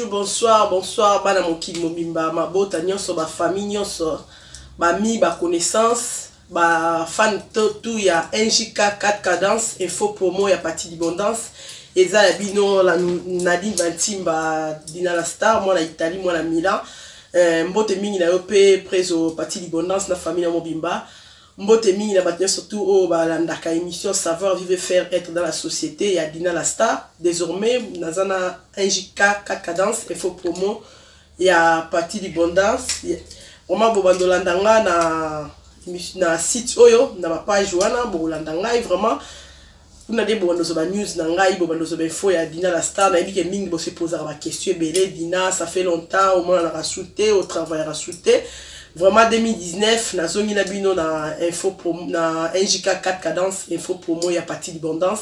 Bonjour, bonsoir, bonsoir bana mokili mobimba, mabota nyonso, ba famille nyonso, ba amis, ba connaissances, ba fans tout ya NJK 4 cadence, info promo ya Parti d'Abondance. Eza ya bino la Nadine Bantimba, Dina la Star, mwana Italie, mwana Milan. Mbote mingi na yo pe preso Parti d'Abondance na famille na mobimba. Mbote mingi na bato nyonso tout oyo balandaka émission Savoir vivre faire être dans la société ya Dina la Star. Désormais naza na NJK 4 cadence info promo ya Parti d'Abondance. Vraiment bobanda olanda nga na site oyo na ba page wana bokolanda ngai vraiment kuna nde bobanda ozwa ba news na ngai, bobanda ozwa ba info ya Dina la Star. Nayebi ke mingi bose posaka ba question ebele. Dina, ça fait longtemps omonanaka su te, otravaillaka su te. Vraiment 2019 nazongi na bino na info promo, na NJK 4 cadence info promo ya Parti d'Abondance.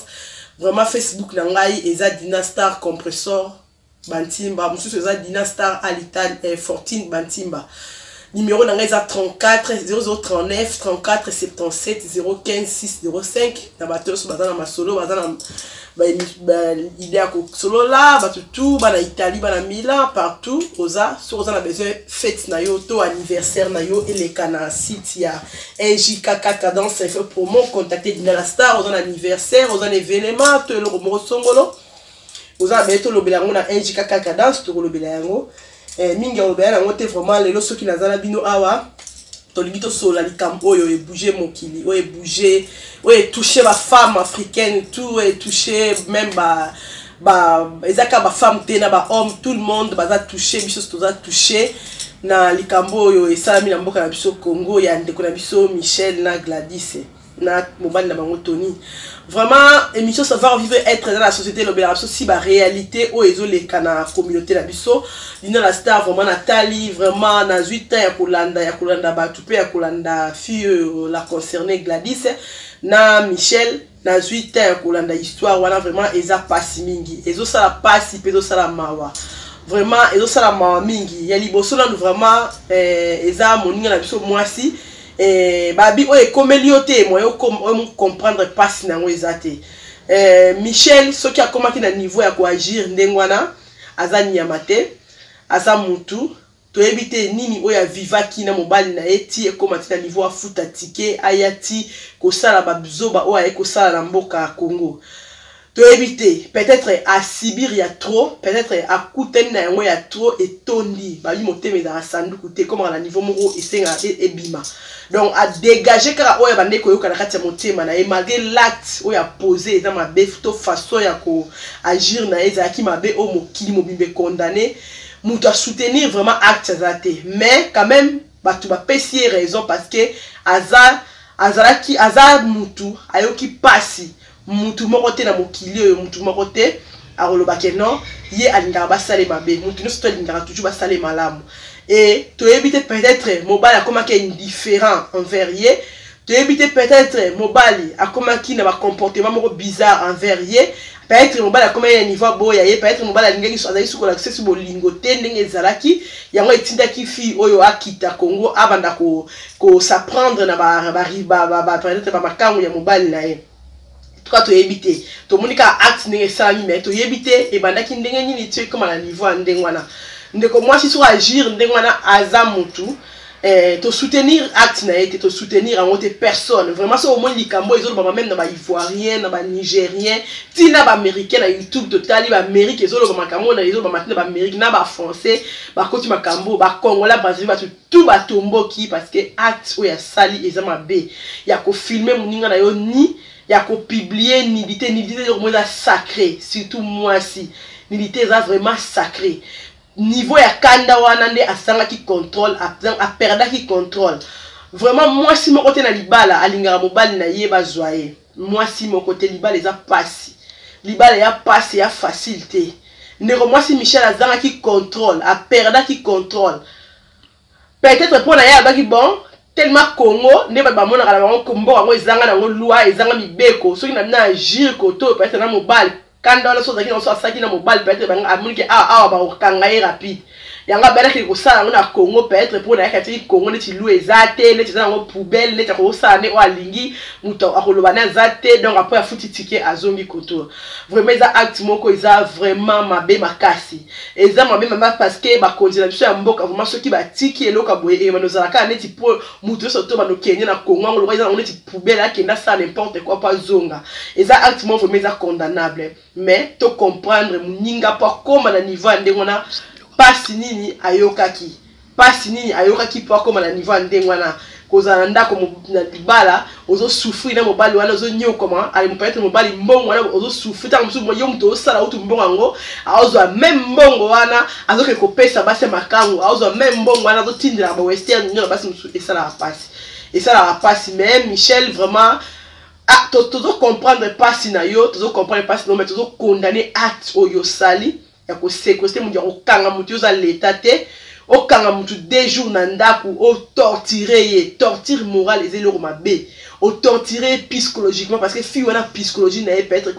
Vraiment Facebook na ngai eza Dina Star Compressor Bantimba, mosusu eza Dina Star Alitan Fortune Bantimba. Numéro na ngai eza 34 0039 34 77 015 605. Na bato nyonso baza na masolo, baza na ba idée ya kosolola, bato tout bana Italie, bana Milan, partout oza, soki oza na besoin fête na yo to anniversaire na yo eleka na site ya NJK 4 cadence info promo, contacter Dina la Star. Oza na anniversaire, oza na événement to eloko moko songolo, oza na beye tolobela yango na NJK 4 cadence, tokolobela yango. Mingi ya kolobela yango te. Vraiment lelo soki naza na bino awa, tolingi tosolola likambo oyo ebouge mokili, oyo ebouge, oyo etouche bafemme africaine tout, oyo etouche même ba eza kaka bafemme te, na bahomme, tout le monde baza touché. Biso toza touché na likambo oyo esalami na mboka na biso Congo, ya ndeko na biso Michel na Gladys na mobali na bango Tony. Vraiment émission Savoir vivre être dans la société elobelaka biso si baréalité oyo ezoleka na communauté na biso. Dina la Star vraiment natali, vraiment nazwi temps ya kolanda bato mpe ya kolanda fille oyo la concernée, Gladys na Michel. Nazwi temps ya kolanda histoire wana. Vraiment eza pasi mingi, ezosala pasi mpe ezosala mawa, vraiment ezosala mawa mingi. Ya liboso nanu vraiment eza moninga na biso mwasi. Babi oyo ekomeli yo te, moyen comprendre mpasi na yango eza te. Michel soki akomaki na niveau ya koagir ndenge wana, aza nyama te, aza mutu. Toyebi te nini oyo avivaki na mobali na ye ti ekóma ti na niveau afuta ticket aya ti kosala bazoba oyo aye kosala na mboka ya Congo. Toyebi te, peut-être asubir ya trop, peut-être akutani na yango ya trop, etondi. Babi motema ezalaka sanduku te, ekomaka na niveau moko esengaka ebima. Donc adégage kaka oyo abandeki koyoka na kati ya motema na ye, malgré l'acte oyo apose eza mabe to façon ya koagir na ye ezalaki mabe, oyo mokili mobimba econdamné. Moto asoutenir vraiment acte aza te, mais quand même bato bapesi ye raison parce que aza azalaki aza mutu ayoki pasi. Mutu moko te na mokili oyo, mutu moko te akoloba ke non, ye alingaka basale mabe. Mutu nyonso to alingaka toujours basale malamu. E toyebi te, peut-être mobali akomaki indifférent envers ye. Toyebi te, peut-être mobali akomaki na bacomportement moko bizarre envers ye. Peut-être mobali akomaki na niveau aboya ye. Peut-être mobali alingaki, azali soki kolakisa si bolingo te ndenge ezalaki. Yango etindaki fille oyo akita Congo, abanda kos'en prendre na peut-être bamakangu ya mobali na ye. Tuka toyebi te, tomoni kaka acte ndenge esalami, mais toyebi te ebandaki ndenge nini ti ekóma na niveau ya ndenge wana. Ndeko mwasi soki agir ndenge wana, aza mutu. Tosoutenir acte na ye te, tosoutenir yango te, personne. Vraiment soki omoni likambo ezolobama même na baivoirien, na banigérien, ntina baaméricain na YouTube, totali baamérique ezoloba makambo na ezolobama, ntina baamérique na bafrançais bakoti makambo, bacongolais, Brazzaville, bato tout batomboki parce que acte oyo asali eza mabe, ya kofilme moninga na yo ni ya kopublier nudité. Nudité eloko moko eza sacré, surtout mwasi, nudité eza vraiment sacré. Niveau ya kanda wana nde asangaki contrôle, aperdaki contrôle. Vraiment mwasi moko te na libala alingaka mobali na ye bazwa ye. Mwasi moko te, libala eza pasi, libala ya pasi, ya facile te. Ndeko mwasi Michel azangaki contrôle, aperdaki contrôle. Peut-être mpo na ye alobaki bon, tellement Congo nde bato bamonaka na bango, mboka yango ezanga nango loi, ezanga mibeko, soki na bino agir koto peut-être na mobali. Kanda wana so azalaki na so asalaki na mobali, peut-être bango amoni ke awa awa bakokanga ye rapide. Yango abandaki kosala yango na Congo, peut-être mpo nayaki atiki Congo neti lu eza te, neti eza yango poubelle, neti akosala nde oyo alingi, moto akoloba ne aza te. Donc après afuti ticket, azongi koto. Vraiment eza acte moko eza vraiment mabe makasi, eza mabe mama, parce que bakonzi na biso ya mboka, vraiment, soki batiki eloko ya boye, eyebana ozala kaka neti mpo moto nyonso to bandokende na Congo yango lokola eza yango neti poubelle, akende asala n'importe quoi mpo azonga. Eza acte moko vraiment eza condamnable. Mais to comprendre moninga mpo akóma na niveau ya ndenge wana, mpasi nini ayokaki, mpasi nini ayokaki mpo akóma na niveau ya ndenge wana. Kozala na ndako na libala, ozosouffrir na mobali wana, ozonyokoma ale peut-être mobali mbongo wana, ozosouffrir. Ntango mosusu yo moto ozosala utu mbongo yango, aozwa même mbongo wana, azoke kopesa basi ya makangu, aozwa même mbongo wana, azotindelaka bawestern union na basi mosusu. Esalaka mpasi, esalaka mpasi. Mais Michel, vraiment, ah, tozocomprendre mpasi na yo, tozocomprendre mpasi na yo, mais tozocondamner acte oyo osali ya koséquestrer moto, ya kokanga moto. Yo oza leta te, okanga motu 2 jours na ndako, otorturer ye. Torture morale eza eloko mabe, otorturer ye psychologiquement, parce que fille wana, psychologie na ye, peut-être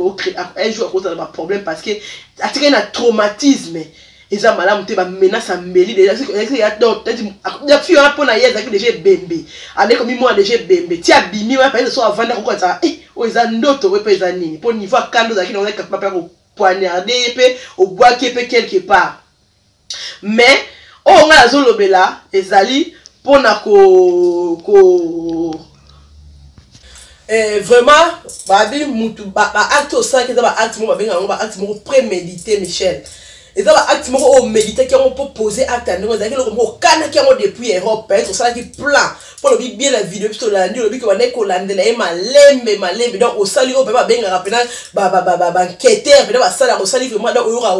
un jour akozala na baproblème, parce que atikali na traumatisme. Eza malamu te. Bamenace ya mbeli, fille wana mpo na ye ezalaki déjà ebembe, andeki komimona déjà ebembe ti abimi wana. Peut-être so avanda koko azala oyo eza ndoto, oyo mpe eza nini, mpo niveau akanda ozalaki nango, ozalaki capable ya kopoignarder ye mpe obwaki ye mpe quelque part. Mais oyo ngai nazolobela ezali mpona ko vraiment babi mutu baacte osalaki eza baacte moko babengaka yango baacte moko prémédité. Michel, eza baacte moko oyo méditaki yango mpo poser acte ya ndenge ezalaki eloko moko okanaki yango depuis Europe. Peut-être osalaki plan mpo olobi bien na video biso tolandi, olobi ke bandaki kolandela ye malembe malembe. Donc osali oyo mpe babengaka mpena baenquêteur, mpena basalaka, osali vraiment, donc oyoka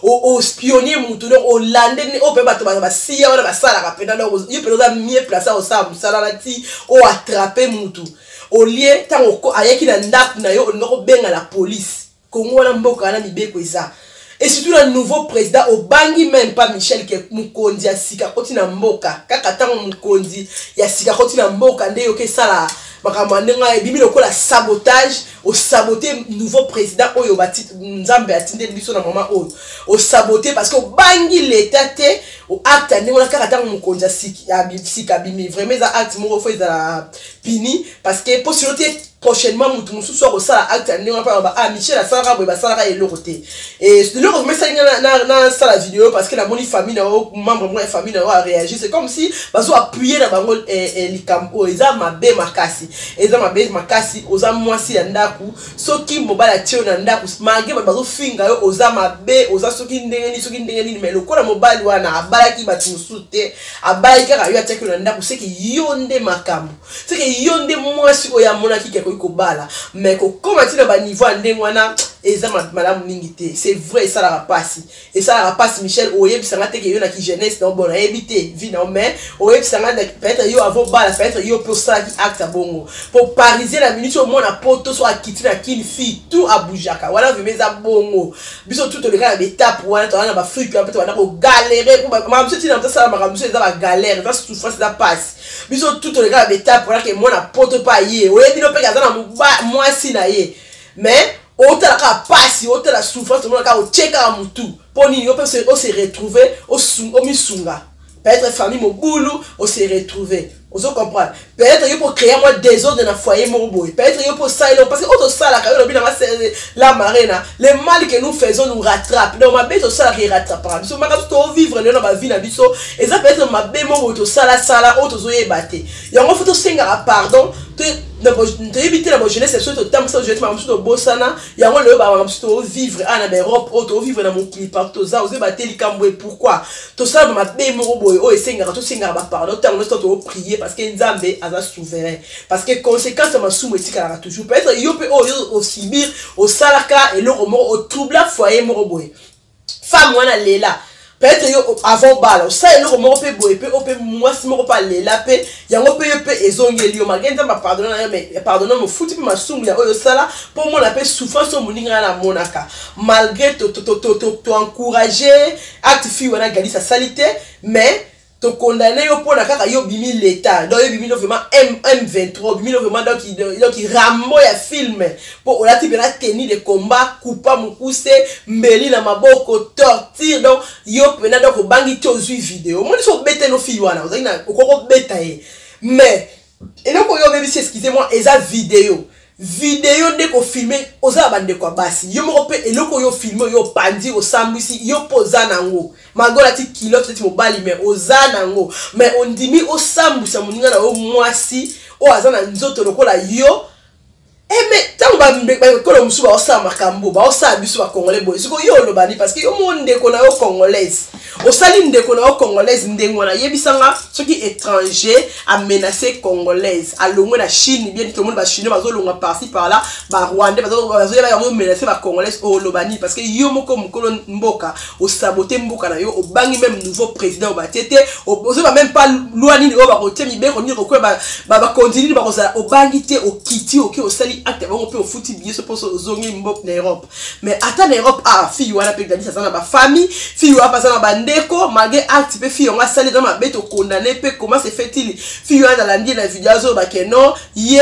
oespionner mutu, donc olande oyo mpe bato basiya wana basalaka mpena. Donc yo mpena oza mieux placé osala mosala wana ti oattraper mutu. Olie ntango ayaki na ndako na yo, olinga kobenga la police. Kongo wana, mboka wana, mibeko eza, et surtout na nouveau président. Obangi même pas, Michel, ke mokonzi ya sika akoti na mboka. Kaka ntango mokonzi ya sika akoti na mboka nde yoki esala makambo ya ndenge ebimi lokola sabotage. Osaboter nouveau président oyo Nzambe atindeli biso na mama oyo, osaboter parce que obangi leta te. Acte ya ndenge wana kaka ntango mokonzi ya sika abimi, vraiment eza acte moko faut ezala puni, parce que mpo sino te, prochainement motu mosusu akosala acte ya ndenge wana mpo ba ah, Michel asalaka boye, basalaka eloko te. Eloko vraiment esali nga nasala video, parce que namoni famille na yo, membre moko ya famille na yo aréagir, c'est comme si bazo appuyer na bango likambo oyo. Eza mabe makasi, eza mabe makasi. Oza mwasi ya ndako, soki mobali atie yo na ndako, malgré bato bazofinga yo, oza mabe, oza soki ndenge nini, soki ndenge nini, mais lokola mobali wana abalaki bato mosusu te, abalaki kaka yo, atiaki yo na ndako, seki yo nde makambo, seke yo nde mwasi oyo amonaki ke akoki kobala. Mais kokóma ntina baniveau ya ndenge wana eza malamu mingi te. C'est vrai, esalaka mpasi, esalaka mpasi. Michel, oyebisanga te ke yo naki jeunesse na bon, nayebi te vie na yo, mais oyebisanga peut-être yo avant bala, peut-être yo mpe osalaki acte ya bongo. Po parisien na minute omona poto so akiti na kini, fille tout abougeaka wana. Vraiment eza bongo. Biso tout toleka na baétape wana, toza na baafrike wana mpe tobanda kogalérer. Makambo mosusu ntina tosala, makambo mosusu eza bagalère, eza souffrance, eza pasi. Biso tout toleka na baétape wana ke mwana poto mpe aye, oyebi no mpe aza na mwasi na ye, mais otala kaka pasi, otala souffrance, omona kaka otie kaka motu. Mpo nini? Yo mpe ose retrouver, omisunga, peut-être famille mobulu, ose retrouver, ozo comprendre. Peut-être yo mpo créer mwa désordre na foyer moko boye, peut-être yo mpo osala, parce que oyo tosalaka, yo lobi nanga la marena, le mal que nous faisons nous rattrape. Donc mabe tosalaka erattrapaka biso. Makambo tovivre lelo na bavie na biso eza peut-être mabe moko boye tosalasala oyo tozoyeba te. Yango faut tosengaka pardon. Toyebi te na bojeunesse biso totambwisa jeunesse, makambo mosusu tobosana yango. Lelo bamakambo mosusu tovivre awa na baEurope, oyo tovivre na mokili partout, toza ozoyeba te likambo e pourquoi tosala mabe moko boye oyo esengaka tosengaka bapardon ntango nyonso, toprier, parce que Nzambe aza souverain, parce que conséquence ya masumu etikalaka toujours. Peut-être yo mpe oyo osubir, osalaka eloko moko, otroubla foyer moko boye, femme wana lela. Peut-être yo avant bala osala eloko moko mpe boye mpe oyo mpe mwasi moko mpe alela mpe yango mpe yo mpe ezongeli yo. Malgré Nzambe apardonner na yo, mais pardonne mofuti mpe masumu ya oyo osala mpo omona mpe souffrance oyo moninga wana amonaka. Malgré toencourager acte fille wana Gadis asali te, mais Tokondane yo mpona kaka yo obimi leta, donc yo obimi no vraiment M23, obimi no vraiment donc Rambo ya film, mpo olati mpena tenue de combat, kupa mokuse, mbeli na maboko, torture. Donc yo mpena, donc obangi te, ozwi video, omoni so obete no fille wana, ozalaki na okoki kobeta ye, mais eloko oyo obebisi, excusez moi, eza video. Video nde kofilme, oza na bandeko ya basi, yo moko mpe eloko oyo ofilme, oyo opandi, osambwisi yo mpo oza nango, malgré olati culotte neti mobali, mais oza nango, mais ondimi osambwisa moninga na yo mwasi oyo aza na nzoto lokola yo. Mais ntango bakolo mosusu baosala makambo, baosala biso bacongolais boye, sikoyo yo olobani, parce que yo mo ndeko na yo congolaise, osali ndeko na yo congolaise ndenge wana. Yebisanga, soki étranger amenace congolaise, alongwe na Chine bien, tomoni bachinois bazolongwa par-ci par-là, barwandais bazoyeba yango, menace bacongolaise, oloba nini? Parce que yo moko mokolo mboka osabote mboka na yo, obangi même nouveau président obatie te, ozoyeba même pas loi nini oyo bakotia, mibeko nini kokwea, bakonzi nini bakozala, obangi te, okiti, oke, osali acte bango mpe ofuti billet so mposo ozongi mboka na Europe. Mais ata na Europe, ah, fille wana mpe Gladys aza na bafamille, fille wana mpe aza na bandeko. Malgré acte mpe fille yango asali eza mabe, tokondane mpe. Comment se fait-il, fille wana nalandi ye na video, azoloba ke non, ye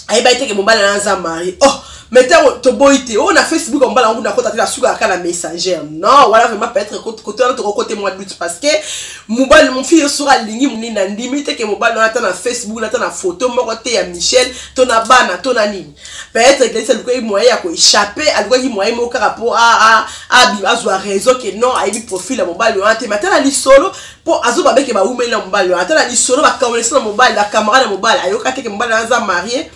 ayebaki teke mobali na aza marié? Oh, mais ntango toboyi te, oyo na Facebook mobali yango nakota te, nasukaka kaka na Messenger. Non, wana vraiment peut-être kote wana tokokote mwa doute, parce que mobali, mofille soki alingi nini, nandimi te ke mobali wana ata na Facebook, ata na photo moko te ya Michel to na bana to na nini. Peut-être Gladys alukaki moyen ya koéchapper, alukaki moyen moko kaka mpo azwa raison ke non, ayebi profil ya mobali wana te. Mais ata na lisolo, mpo azoba beke baumeli na mobali wana, ata na lisolo bakamonesi na mobali, bacamarade ya mobali, ayoka te ke mobali wana aza marié.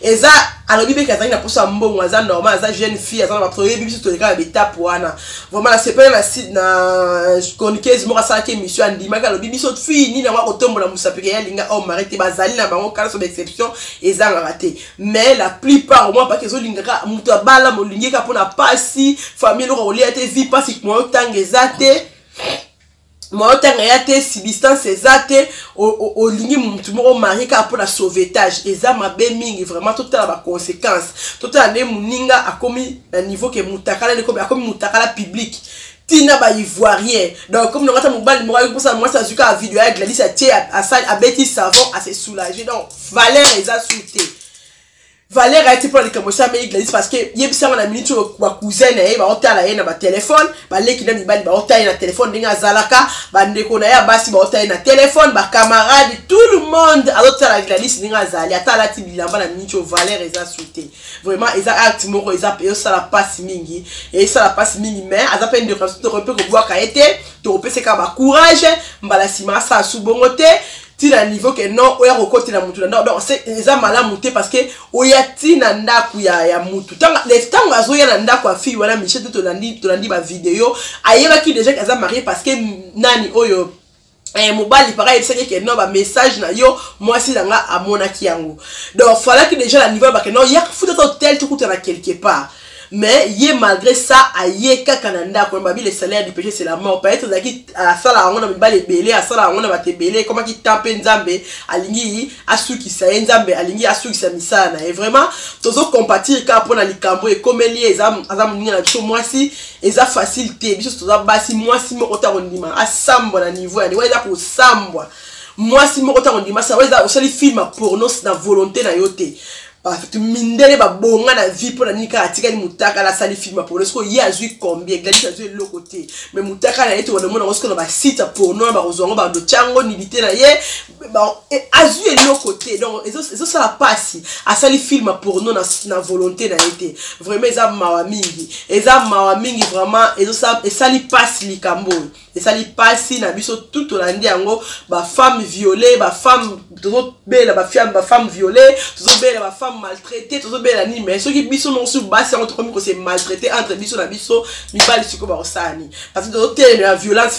Eza alobi beke azalaki na poso ya mbongo, aza normal, aza jeune fille, aza na bato, oyebi biso toleka na betape wana. Vraiment nasepeli na chroniqueuse moko asalaki émission, andimaki, alobi biso fille nini yango akotombola mosapeke ye alinga homme marié te. Bazali na bango kala so baexception ezangaka te, mais la plupart au moins paki ezolingaka moto abala, molingi kaka mpona pasi, famille eloko kolia te, vie pasi, moyo otanga eza te, moyo otanga ya te, subsistance eza te, olingi motu moko marié kaka mpona sauvetage, eza mabe mingi vraiment. Totala baconséquence, totala nde moninga akomi na niveau ke mutakala, akomi mutakala public, ntina baivoirien. Donc comme nongo ata mobali moko ayoki mposala mwasi, azwi kaka video ya Gladys, atie, asali, abeti savon, ase soulage. Donc valeur eza su te, valeur aye te mpona likambo esameli Gladys, parce que yebisanga, na minute oyo bacousin na ye baotala ye na batelefone, baleki na mibali baotala ye na telefone ndenge azalaka, bandeko na ye ya basi baotala ye na telefone, bacamarade, tout le monde azotala Gladys ndenge azali, ata alati bilamba. Na minute oyo valeur eza su te vraiment. Eza acte moko eza ezosala mpasi mingi, ezosala mpasi mingi, mais aza mpe ndeko na biso, toko mpe kobwaka ye te, tokopesa kaka bacourage, mbala nsima asala su bongo te, ntina niveau ke non, oya kokotela mutu na ndako. Donc eza malamu te, parce que oya ntina ndako ya mutu. Ntango azoya na ndako ya fille wana Michel te, tolandi bavideo, ayebaki déjà ke aza marié, parce que nani oyo mobali paka ayebisaki ke non, bamessage na yo, mwasi na nga amonaki yango. Donc falaki déjà na niveau bake non, yaka futa ta hotel, tokutana quelque part. Mais ye malgré ça aye kaka na ndako. Babi le salaire du péché, c'est la mort. Peut-être azalaki asala yango na mibali ebele, asala yango na bato ebele, ekomaki tan mpe Nzambe alingi asukisa ye, Nzambe alingi asukisa misala na ye. Vraiment tozocompatir kaka mpona likambo ekomeli ye. Aza moninga na biso mwasi, eza facile te. Biso toza basi, mwasi moko ta kondima asambwa na niveau ya ndenge eza kosambwa, mwasi moko ta kondima sa eza osali film ya porno na volonté na yo te. Bato mindele babonga na vie, mpo na nini kaka atikali mutakala, asali film ya porno? Sikoyo ye azwi combien? Gladys azwi eloko te, mais mutakala na ye tokomona yango sikoyo na basite ya porno, na bakozwa yango, badotia yango, nudité na ye, azwi eloko te. Donc ezosala mpasi, asali film ya porno na volonté na ye te. Vraiment eza mawa mingi, eza mawa mingi vraiment, esali mpasi, likambo oyo esali mpasi na biso tu tolandi yango. Bafemme violée, bafemme tozobela, bafemme violée tozobela, bafemme maltraité tozobela nini. Mais soki biso moko su basi yango tokomi kose maltraité entre biso na biso, mibali sikoyo bakosala nini? Parce que tozotelemela violence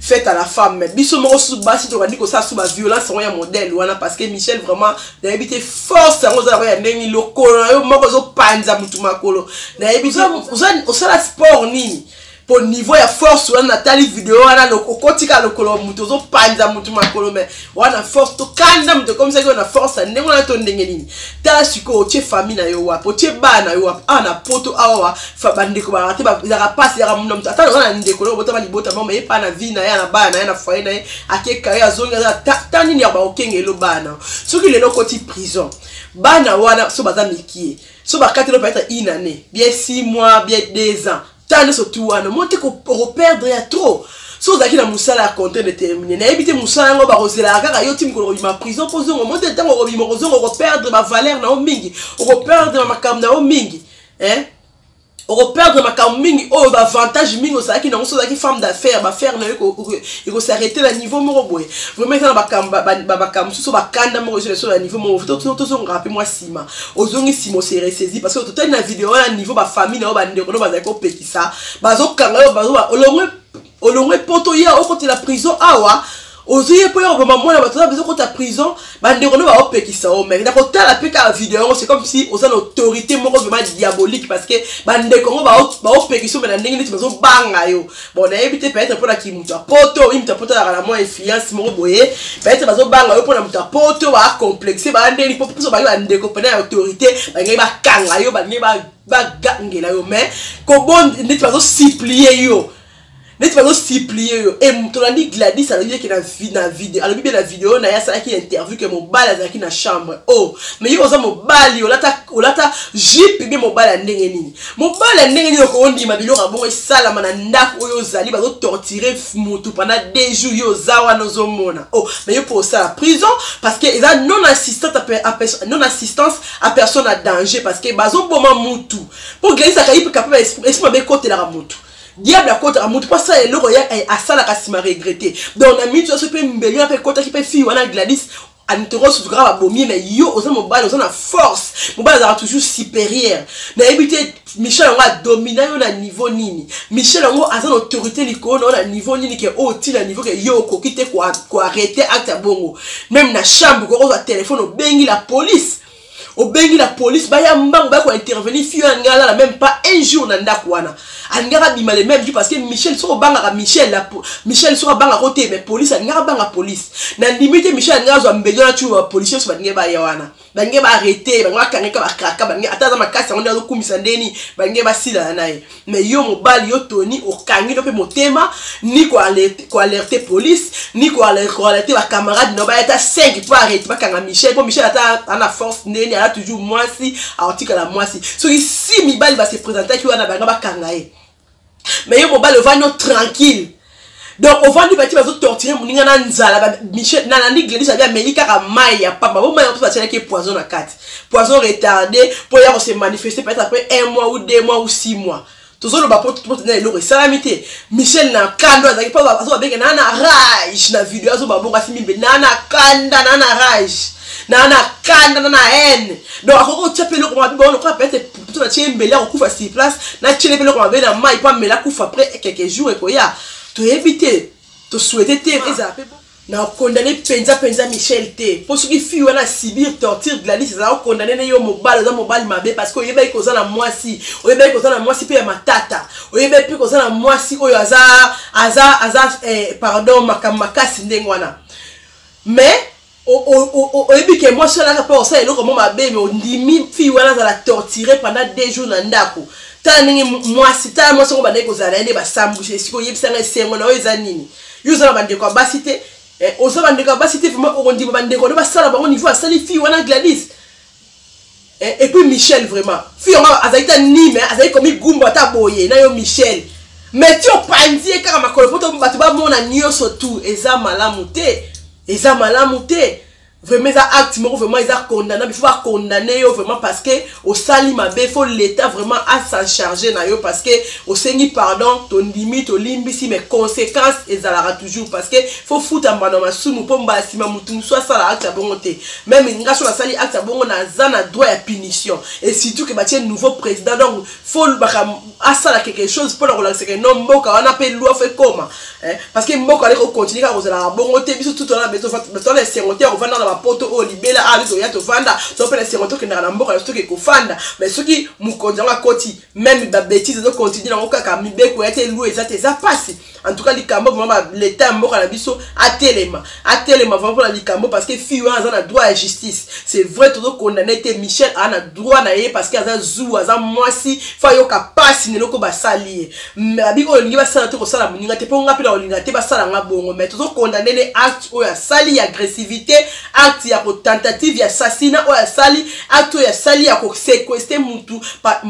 faite à la femme, mais biso moko su basi tokandi kosala su baviolence yango ya modèle wana. Parce que Michel, vraiment nayebi te force yango oza yango ya ndenge, lokolo na yo moko ezopanza mutu makolo, nayebi te osala sport nini. Po niveau ya force wana, natali video wana, okoti kaka lokolo moto, ozopanza motu makolo, mais wana force tokanda moto ekomisaki oyo na force ya ndenge wana to ndenge nini? Tala sikoyo, otie famille na yo wapi? Otie bana na yo wapi? Awa na Poto awa, bandeko balaka te, ezalaka mpasi, ezalaka na moto ata oza na ndeko na obotama libota mama ye pa na vie na ye, na bana na ye, na foyer na ye, akeka ye, azongi, aza ta nini ya baokengelo bana. Soki lelo okoti prison, bana wana so baza mikie, so bakateli peut-être une année, bien 6 mois, bien 2 ans, ta nyonso tu wana mo te, okoperdre ya trop. So ozalaki na mosala ya contrat déterminé, nayebi te mosala yango bakozelaka kaka yo ti mikolo kobima prison mpo ozonga mo te. Ntango okobima, kozonga, okoperdre bavaleur na yo mingi, okoperdre makambo na yo mingi, hein? Okoperdre makambo mingi oyo, baavantage mingi ozalaki nango. So ozalaki femme d'affaires, baaffaire na yo ekosarrêter na niveau moko boye. Vraiment, eza na bakambo mosusu, bakanda moko ezo na niveau moko. Tozongaka mpe mwa nsima, ozongi nsima, ose ressaisi, parce que totali na video wana, niveau bafamille na yo, bandeko no bazali kopekisa, bazokanga yo, olongwe, olongwe Poto ya okotela prison awa, ozwi ye mpo ya koboma mwana bato, oza bezokota prison, bandeko no baopekisa yo. Mais na kotala mpe kaka video yango, c'est comme si oza na autorité moko vraiment diabolique, parce que bandeko yango baopekisa yo, mais na ndenge neti bazobanga yo. Bon, nayebi te, peut-être mpona ki moto ya Poto, oyi moto ya Poto azalaka na mwa influence moko boye, peut-être bazobanga yo mpona moto ya Poto, baacomplexe, baa ndeni mpo mposo bangi bandeko mpena ya autorité, balingi bakanga yo, balingi bagangela yo, mais kobond neti bazosupplier yo, neti bazosupplier yo. E tolandi Gladys alobi eke na video, alobi mpe na video na ye, asalaki interview ke mobali azalaki na chambre. Oh, mais yo oza mobali, olata jupe bien, mobali ya ndenge nini? Mobali ya ndenge nini okondima biloko ya bongo esalama na ndako oyo ozali? Bazotorturer motu pendant 2 jours, yo oza wana ozomona. Oh, mais yo mpo osala prison, parce que eza non assistance à personne à danger, parce que bazoboma mutu. Mpo Gladys akayi mpe capable, esprit mabe ekotelaka mutu, diable akotaka mutu mpo asala eloko ye asalaka nsima regretter. Donc na minute nyonso mpe mbeli wana mpe ekotaki mpe fille wana Gladys anitoro kaka babomi. Mais yo oza mobali, oza na force, mobali azalaka toujours supérieur. Nayebi te Michel yango adomina yo na niveau nini, Michel yango aza na autorité likolo na yo na niveau nini, ke oyo ti na niveau ke yo okoki te koarrêter acte ya bongo. Même na chambre, kokozwa telefone, obengi la police, obengi la police, baya mbango, baya kointervenir. Fille oyo alingaka alala même pas un jour na ndako wana, alingaka abima le même jour, parce que Michel, soki obangaka Michel, Michel soki abangaka te, mais police alingaka abanga police. Na ndimi te Michel alingaka azwa mbeli wana, tu bapolisier nyonso balingi baya wana, balingi baarrêter, balingi bakangeka, bakraka, balingi ata aza makasi yango nde azokumisa ndeni, balingi basilana na ye. Mais yo mobali, yo Tony, okangi no mpe motema, ni koalerter police, ni koalerter bacamarade no baya ata 5 mpo arrêter, bakanga Michel. Mpo Michel ata ana force ndeni, aza toujours mwasi, aotikala mwasi. Soki si mibali base présentaki wana, bango bakanga ye. Mais yo mobali, ovandi no tranquille, donc ovandi, bati bazotorturer moninga na nzala. Michel, nalandi Gladys abi ameli kaka mai ya pamba, bo mai mpe batielaki poison na kati, poison retardé mpo ya kose manifester peut-être après un mois ou 2 mois ou 6 mois. Tozoloba po tena eloko esalami te. Michel na kanda azalaki mpo azobabenge na rage na video, azobabongo asi mimbe na kanda, na rage, na kanda, na haine. Donc akoki kotia mpe eloko mabe bongo lokola peut-être to natie mbeli, akokufa sur place, natiele mpe eloko mabe na mai mpo amela, kufa après quelques jours ekoya. Toyebi te, tosouhaiter te ezala mpe na okondamner mpenza mpenza Michel te, mpo soki fille wana asubir torture, Gladys ezala okondamner ne yo mobali, oza mobali mabe, parce que oyebaki koza na mwasi, oyebaki koza na mwasi mpe ya matata, oyebaki mpe koza na mwasi oyo aza, pardon, makambo makasi ndenge wana. Mais oyebi ke mwasi wana aka mpo osala eloko mo mabe, mais ondimi fille wana azala torturé pendant 2 jours na ndako. Tala ndenge mwasi, tala mwasi yango bandaki kozala na ye nde basambwisi. Esika oyebisanga esengo na oyo eza nini? Yo oza na bandeko ya basi te, oza bandeko ya basi te, vraiment okondima bandeko nde basala bango niveau asali fille wana Gladys? Et puis Michel, vraiment, fille yango azali ta nime, azali komi gumba ata boye na yo Michel, mais ti opanzi ye kaka makolo mpo bato bamona nyonso tu, eza malamu te, eza malamu te. Vraiment, eza acte moko vraiment eza condamnable, il faut bacondamner yo vraiment, parce que osali mabe. Faut l'État vraiment as'en charger na yo, parce que osengi pardon, tondimi, tolimbisi, mais conséquence ezalaka toujours, parce que faut futa mbano masumu, mpo mbala nsima motu mosusu asala acte ya bongo te. Même nga so nasali acte ya bongo, naza na droit ya punition. Et surtout ke batie nouveau président, donc faut baka asala quelque chose mpona kolakisa ke non, mboka wana mpe loi faut ekoma. Eh, parce que mboka aleki kocontinue kaka kozalaka bongo te. Biso tu toza na esengo te ya kovanda na bapoto oyo libela. A biso toya tovanda, toza mpe na esengo tokendaka na mboka na biso, toke kofanda. Mais soki mokonzi yango akoti, même babêtises ezocontinue nango kaka, mibeko ya te, loi eza te, eza mpasi. En tout cas, likambo vraiment, l'état ya mboka na biso atelema, atelema vraiment mpona likambo, parce que fille wana aza na droit ya justice. C'est vrai, tozocondamner te. Michel aza na droit na ye, parce que aza zuwa, aza mwasi, fo ayoka mpasi na eloko basali ye. Babiki oyo olingi basala te, kosala moninga te, mpo nga mpe na kolinga te basala nga bongo. Mais tozocondamner ne acte oyo asali ya agressivité, acte ya kotentative ya assassinat oyo asali, acte oyo asali ya koséquestrer mutu.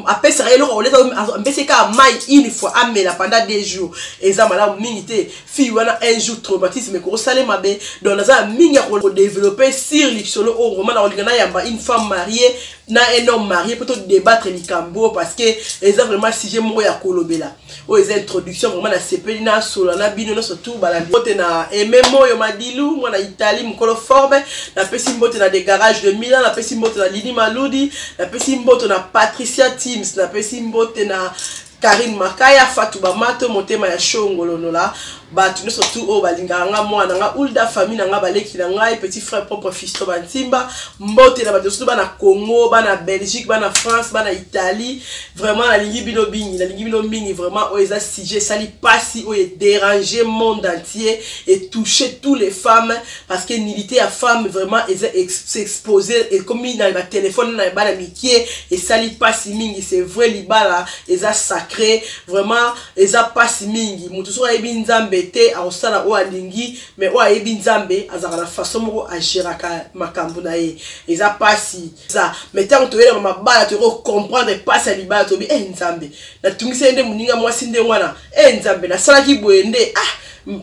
Apesaka ye eloko koleta, apesi kaka mai une fois, amela pendant 2 jours, eza malamu mingi te. Fille wana, un jour traumatisme ekokosala mabe. Donc naza na mingi ya kodévelopper sur lisolo oyo. Vraiment, na kolinga nayamba une femme mariée na un homme marié mpo todébattre likambo, parce que eza vraiment sujet moko ya kolobela. Oyo eza introduction. Vraiment, nasepeli nasola na bino nyonso tu balandi. Mbote na Aime Moyo Madilu, mwana Italie, mokolo forme. Napesi mbote na De Garage de Milan, napesi mbote na Lili Maludi, napesi mbote na Patricia Teams, napesi mbote na Karine Makaya, Fatu Bamato, motema ya Shongolonola. Bato nyonso tu oyo balingaka nga, mwana nga Ulda, famille na nga, baleki na ngai, petit frère propre Fisto Bantimba. Mbote na bato nyonso, bana Congo, bana Belgique, bana France, bana Italie. Vraiment, nalingi bino mingi, nalingi bino mingi. Vraiment, oyo eza sujet esali mpasi, oyo edéranger monde entier, etouche tous les femmes, parce que nudité ya femme vraiment eza s'exposer, ekomi na batelefone na bana mike, esali mpasi mingi. C'est vrai, libala eza sacré. Vraiment, eza mpasi mingi. Moto soki ayebi Nzambe te, akosala oyo alingi, mais oyo ayebi Nzambe azalaka na façon moko agéraka makambo na ye. Eza mpasi eza, mais ntango toyelaka mabala, toyei comprendre mpasi ya libala. Toyebi e Nzambe, natungisi ye nde moninga mwasi nde wana. E Nzambe, nasalaki boye nde. Ah,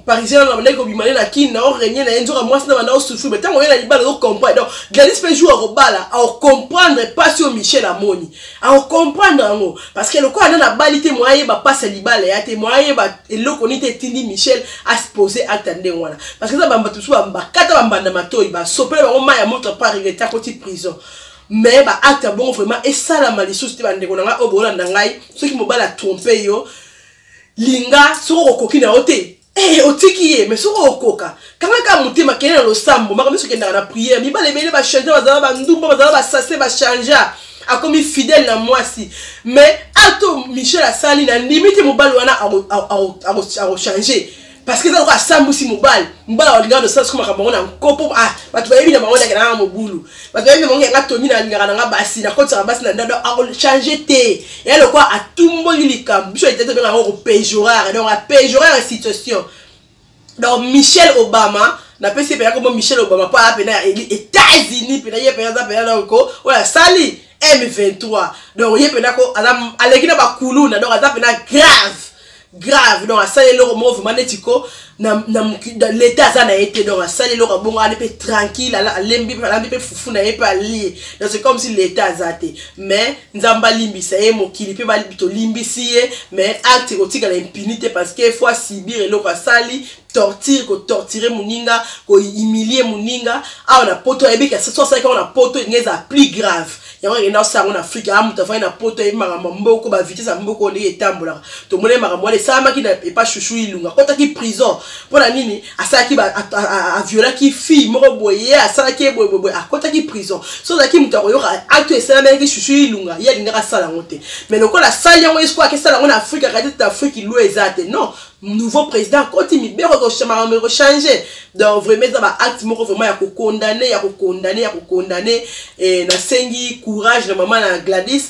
parisien na bandaki kobima nde na Kini na orenie na ye, nzoka mwasi na banda osouffrir. Mais ntango oye na libala, ozocomprendre. Donc Gladys mpe, jour akobala, akocomprendre mpasi oyo Michel amoni, akocomprendre yango, parce que lokola nde nabali te, mo ayeba mpasi ya libala ya te, mo ayeba eloko nini te etindi Michel aposer acte ya ndenge wana, parce que eza bato mosusu bakata bambanda matoi, basopele bango mai ya moto, apa regretter, akoti prison. Mais baacte ya bongo vraiment esalama lisusu te. Bandeko na ngai oyo boolanda ngai, soki mobali atromper yo, linga. Soki okokoki na yo te, otiki ye. Mais soki okoka, kanga kaka motema, kende na losambo. Makambo nyonso okendaka na prière. Mibale ebele bachange, bazala bandumba, bazala basase, bachange, akomi fidèle na mwasi. Mais ato Michel asali na ndimi te, mobali wana akochange, parce que eza lokola asambwisi mobali. Mobali alingaka nosala siko makambo yango na nkopo. Ah, bato bayebi na bango ndake nanga mobulu, bato bayebi na bango yanga toni, nalingaka nanga basi, nakotisaka basi na ndado. Akochange te, eya lokola atumboli likambo. Biso ete tobenga yango kopéjorer, donc apéjorer situation. Donc Michel Obama, napesi ye mpenza kombo Michel Obama, mpo aya mpena ya États-Unis mpena, ye mpenza aza mpena. Donc oyo asali M23, donc ye mpena ko aleki na bakuluna, donc aza mpena grave grave. Donc asali eloko moko vraiment neti ko na l'état aza na ye te. Donc asali eloko abongo ali mpe tranquille, alembi, alambi mpe fufu na ye mpe alie. Donc c'est comme si l'état aza te. Mais Nzambe alimbisa ye, mokili mpe tolimbisi ye, mais acte ekotikala impuni te, parce que faut asubir eloko asali. Torture, kotorturer moninga, kohumilier moninga awa na Poto, ayebi ke so asalaki yango na Poto, elingi ezala plus grave. Yango ekenda osala yango na Afrike. Aa, moto afandi na Poto, ayebi makambo ya mboko, bavitesse ya mboko ndenge etambolaka. Tomoni makambo wana esalamaki na epa Shushu Ilunga, akɔtaki prison mpo na nini? Asalaki, aviolaki fille moko boye, ye asalaki ye boye boye, akɔtaki prison. So ozalaki moto akoyoka acte esalamaki Shushu Ilunga, ye alingaka asala yango te, mais lokola asali yango, ye sikoyo akesala yango na Afrike, akati te Afrike loi eza te. Non, nouveau président akoti, mibeko, makambo ekochange. Donc vraiment, eza baacte moko vraiment ya kocondamner, ya kocondamner, ya kocondamner. Nasengi courage na mama na Gladys.